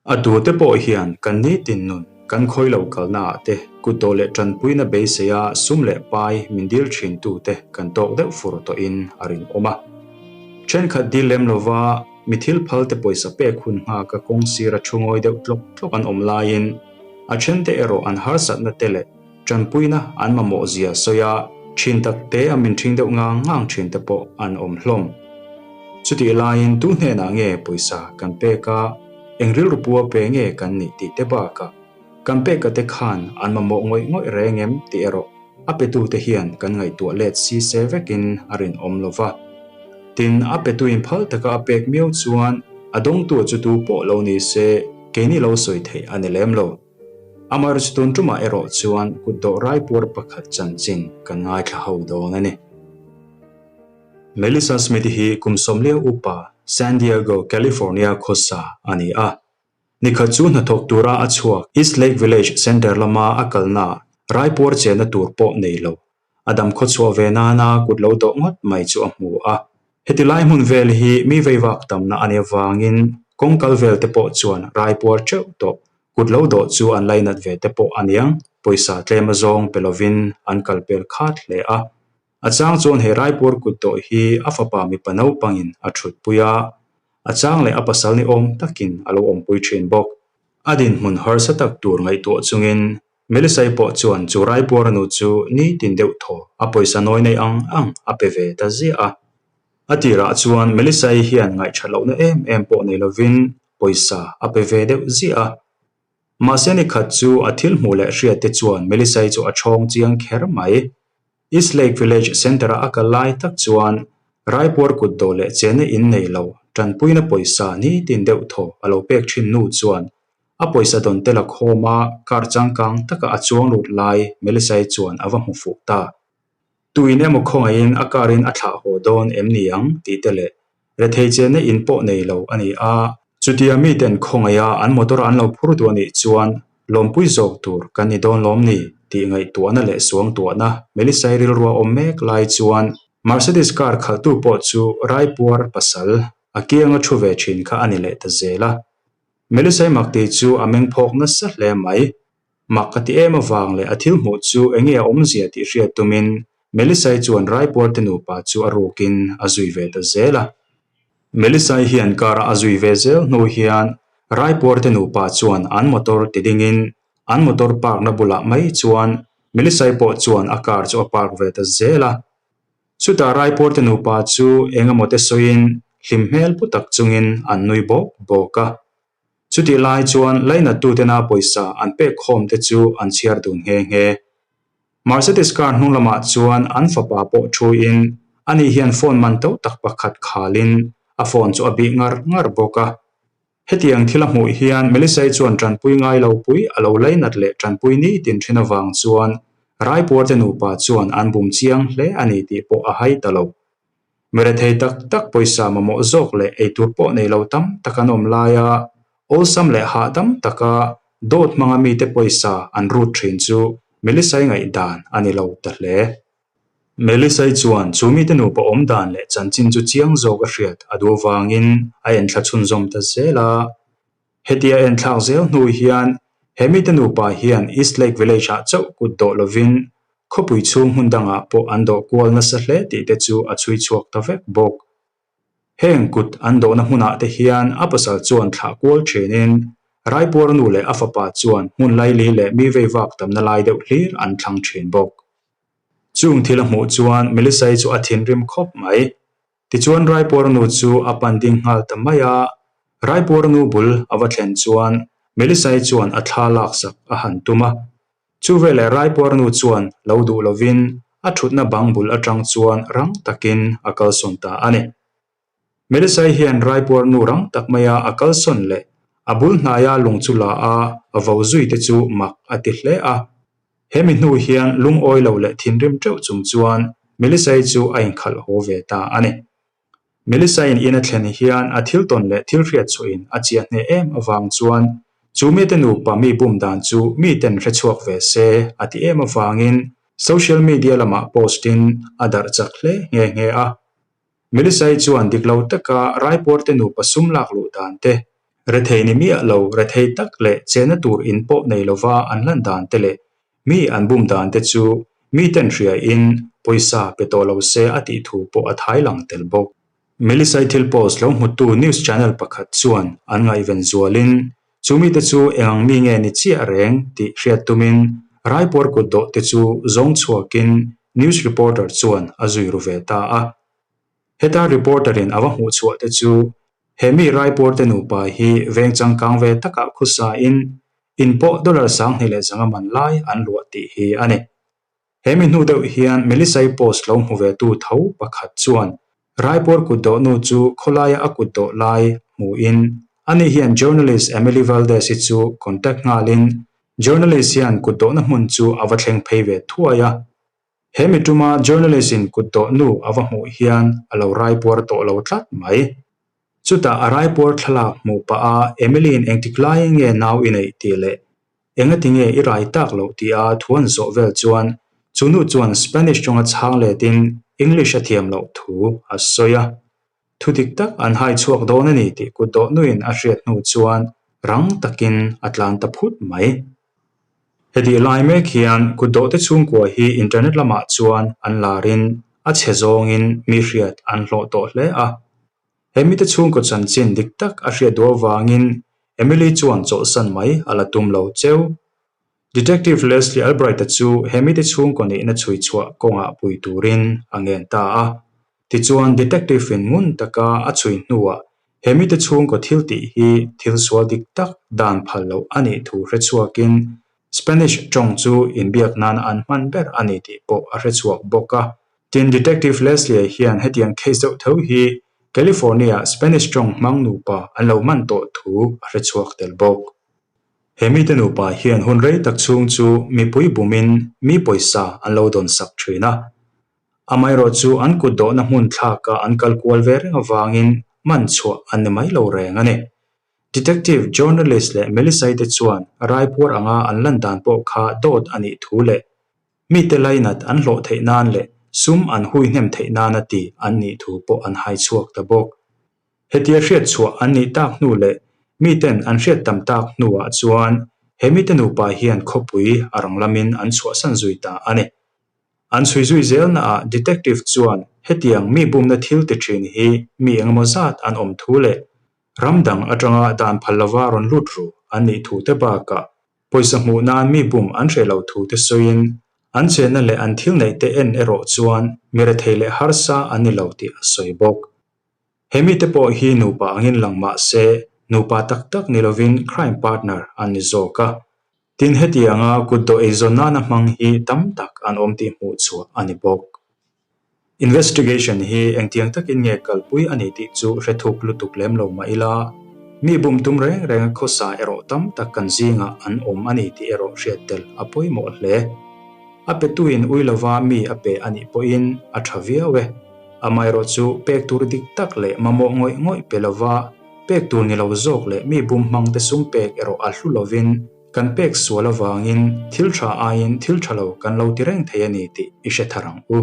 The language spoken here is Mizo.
A tute pawh hian kan nitin nun kan khawi lo kalnaah te kutdawh leh tanpuina beiseia sum leh pai min dil thintute kan tawk deuh fur tawhin a rinawm a. Thenkhat dil lem lova mi thil phalte pawisa pek hun nghaka kawng sira thu ngawi deuh tlawk tlawk an awm laiin a thente erawh an harsatna te leh tanpuina an mamawh zia sawi a, thin tak te a min thing deuh ngang ngang thin te pawh an awm hlawm. Chutih laiin tu hnenah nge pawisa kan pek a, eng rilru pua pe nge kan nih tih te bakah kan peka te khan an mamawh ngawih ngawih reng em tih erawh a petute hian kan ngaihtuah let si se vekin a rinawm lo va. Tin, a petuin phal taka a pek miau chuan a dawngtu chu tu pawh lo ni se keini lo sawi theih a ni lem lo. Amaherawhchu tun tumah erawh chuan kutdawh raipuar pakhat chanchin kan ngaithla ho dawn a ni. Melissa Smith hi kum sawmliau upa San Diego, California khawsa a ni a. Nikhat chu hnathawk tura a chhuak East Lake Village Center lama a kalnaah raipuar chenna tur pawh nei lo A dam khawchhuah ve nana kut lo dawh ngawt mai chu a hmu a. Heti lai hmun vel hi mi veivak tamna a nih avangin kawng kal vel te pawh chuan raipuar teuh tawh. Kut lo dawh chu an lainat ve te pawh a niang, pawisa tlem a zawng pe lovin an kal pel khat hle a. A chang chuan he raipuar kut dawh hi a fapa mipa naupangin a thutpui a, a chang leh a pasal ni awm takin a lo awmpui thin bawk. A dinhmun harsa tak tur ngaihtuah chungin Melisai pawh chuan chu raipuar nu chu nitin deuh thaw a pawisa nawi nei ang ang a pe ve ta ziah a. A tirah chuan Melisai hian ngaihthat lohna em em pawh nei lovin pawisa a pe ve deuh ziah a. Mahse ni khat chu a thil hmuh leh hriat te chuan Melisai chu a chhawng chiang kher mai. East Lake Village Centre-a a kal lai tak chuan raipuar kut dawh leh chenna in nei lo tanpuina pawisa nitin deuh thaw a lo pek thin nu chuan A pawisa dawn te la khawm a, car changkang taka a chuang lut lai Melisai chuan a va hmu fuh ta. Tuin emaw khawngaihin a car in a thlah haw dawn em ni ang tih te leh rethei chenna in pawh nei lo a ni a, chutia miten khawngaiha an motor an lo phur duh a nih chuan lawmpui zawk tur kan ni dawn lawm ni tih ngaihtuahna leh suangtuahna Melisai rilrua awm mek lai chuan Mercedes car khalhtu pawh chu Raipuar pasal a kianga thu ve thin kha a ni leh ta zel a. Melisai mak tih chu a meng phawk nasa hle mai. Mak ka ti em avang leh a thil hmuh chu enge a awmzia tih hriat tumin Melisai chuan Raipuarte nupa chu a rukin a zui ve ta zel a. Melisai hian car-a a zui ve zel hnu hian Raipuarte nupa chuan an motor ti dingin an motor park-na bulah mai chuan Melisai pawh chuan a car chu a park ve ta zel a. Chutah Raipuarte nupa chu eng emaw te sawiin hlim hmel pu tak chungin an nui bawk bawk a. Chutih lai chuan lainattutena pawisa an pek khawm te chu an chhiar dun nghe nghe. Mercedes car hnung lamah chuan an fapa pawh thuin ani hian phone man to tak pakhat khalin a phone chu a bih ngar ngar bawk a. Hetiang thil a hmuh hian Melisai chuan tanpui ngai lo pui a lo lainat leh tanpui ni tin thin avang chuan Raipuarte nupa chuan an bum chiang hle a ni tih pawh a hai ta lo. Mirethei tak tak pawisa mamawh zawk leh eitur pawh nei lo tam tak an awm laia awlsam leh hahdam taka dawt hmanga mite pawisa an rut thin chu Melisai ngaihdan a ni lo ta hle. Melisai chuan chu mite nupa awm dan leh chanchin chu chiang zawk a hriat a duh avangin a enthla chhunzawm ta zel a. Hetia enthlak zel hnu hian he mite nupa hian East Lake Village-ah chauh kut dawh lovin khawpui chhung hmun dangah pawh an dawh kual nasa hle tih te chu a chhui chhuak ta vek bawk. Heng kut an dawhna hmunah te hian a pasal chuan thlah kual thinin Raipuar nu leh a fapa chuan hmun laili leh mi veivak tamna lai deuh hlir an thlang thin bawk. Chung thil a hmuh chuan Melisai chu a thinrim khawp mai. Tichuan Raipuar nu chu a pan ding nghal ta mai a, Raipuar nu bul a va thlen chuan Melisai chuan a thla laksak a han tum a. Chu veleh Raipuar nu chuan lo duh lovin a thutna bang bul atang chuan rang takin a kalsawn ta a ni. Melisai hian Raipuar nu rang tak maia a kalsawn leh a bul hnaia lung chu la a a vo zui te chu mak a ti hle a. He mi hnu hian lungawi lo leh thinrim teuh chung chuan Melisai chu a inkhalh haw ve ta a ni. Melisaiin in a thlen hian a thil tawn leh thil hriat chhuahin a chiah hneh em avang chuan chu mite nupa mi bum dan chu miten hre chhuak ve se a ti em avangin social media lamah post in a darh chak hle nghe nghe a. Melisai chuan dik lo taka Raipuarte nupa sum lak luh dan te. Rethei ni miah lo, rethei tak leh chenna tur in pawh nei lova an lan dan te leh mi an bum dan te chu miten hriain pawisa pe tawh lo se a tih thu pawh a thai lang tel bawk. Melisai thil post lo hmutu news channel pakhat chuan an ngaihven zualin chu mite chu eng ang mi nge ni chiah reng tih hriat tumin raipuar kutdawh te chu zawng chhuakin news reporter chuan a zui ru ve ta a. Heta reporter in a va hmuh chhuah te chu he mi raipuar te nupa hi veng changkang ve takah khusa in in pawh dollar 2500 man lai an luah tih hi a ni. He mi hnu deuh hian Melisai post lo hmu ve tu tho pakhat chuan raipuar kutdawh nu chu khawlaia a kutdawh lai hmuhin ani hian journalist Emily Valdez hi chu contact nghalin journalist hian kutdawhna hmun chu a va thleng phei ve thuai a. He mi tuma journalist in kutdawh nu a va hmuh hian a lo raipuar tawh lo tlat mai. Chutah a raipuar thlalak hmuh pah a Emily in engtik laiin nge nau i neih tih leh Engati nge i rai tak loh tia thu an zawh vel chuan chu nu chuan Spanish tawnga chhang letin English a thiam loh thu a sawi a. Thu dik tak an hai chhuak dawn a ni tih kut dawh nuin a hriat hnu chuan rang takin a tlan ta phut mai. Hetih lai mek hian kut dawhte chhungkua hi internet lamah chuan an larin a chhe zawngin mi hriat an hlawh tawh hle a. He mite chhungkaw chanchin dik tak a hriat duh avangin Emily chuan chawlhsan mai a la tum lo cheu. Detective Leslie Albright-a chu he mite chhungkaw nihna chhui chhuah kawngah pui turin a ngen ta a. Tichuan detective-in ngun taka a chhui hnuah he mite chhungkaw thil tih hi thil sual dik tak dan phal loh a nih thu hre chhuakin Spanish tawng chu inbiak nana an hman ber a ni tih pawh a hre chhuak bawk a. Tin, Detective Leslie hian hetiang case deuh tho hi California-ah Spanish tawng hmang nupa an lo man tawh thu a hre chhuak tel bawk. He mite nupa hian hun rei tak chhung chu mipui bumin mi pawisa an lo dawn sak thin a. Amaherawh chu an kut dawhna hmun thlaka an kal kual ve reng avangin man chhuah an ni mai lo reng a ni. Detective, journalist leh Melisai te chuan raipuar anga an lan dan pawh kha dawt a nih thu leh Mite lainat an hlawh theih nan leh sum an hui hnem theih nana ti an nih thu pawh an hai chhuak ta bawk. Hetia hriat chhuah an nih tak hnu leh miten an hriat tam tak hnuah chuan he mite nupa hian khawpui a rang lamin an chhuahsan zui ta a ni. An chhui zui zelnaah detective chuan hetiang mi bumna thil ti thin hi mi engemaw zat an awm thu leh ram dang atanga dan phal lova rawn lut ru an nih thu te bakah Pawisa hmuh nan mi bum an hreh lo thu te sawiin, an chenna leh an thil neih te en erawh chuan mi rethei leh harsa an ni lo tih a sawi bawk. He mite pawh hi nupa angin lang mah se, nupa tak tak ni lovin crime partner an ni zawk a. Tin hetianga kutdawh eizawn nana hmang hi tam tak an awm tih hmuh chhuah a ni bawk. Investigation hi engtiang takin nge kalpui a ni tih chu hre thuk lutuk lem lo mah ila, mi bum tum reng renga khawsa erawh tam tak kan zingah an awm a ni tih erawh hriat tel a pawimawh hle. A petuin ui lova mi a pe a nih pawhin a tha viau e. Amaherawh chu pek tur dik tak leh mamawh ngawih ngawih pe lova pek tur ni lo zawk leh mi bum hmangte sum pek erawh a hlu lovin Kan pek sual avangin thil tha aiin thil tha lo kan lo ti reng thei a ni tih i hre thar ang u.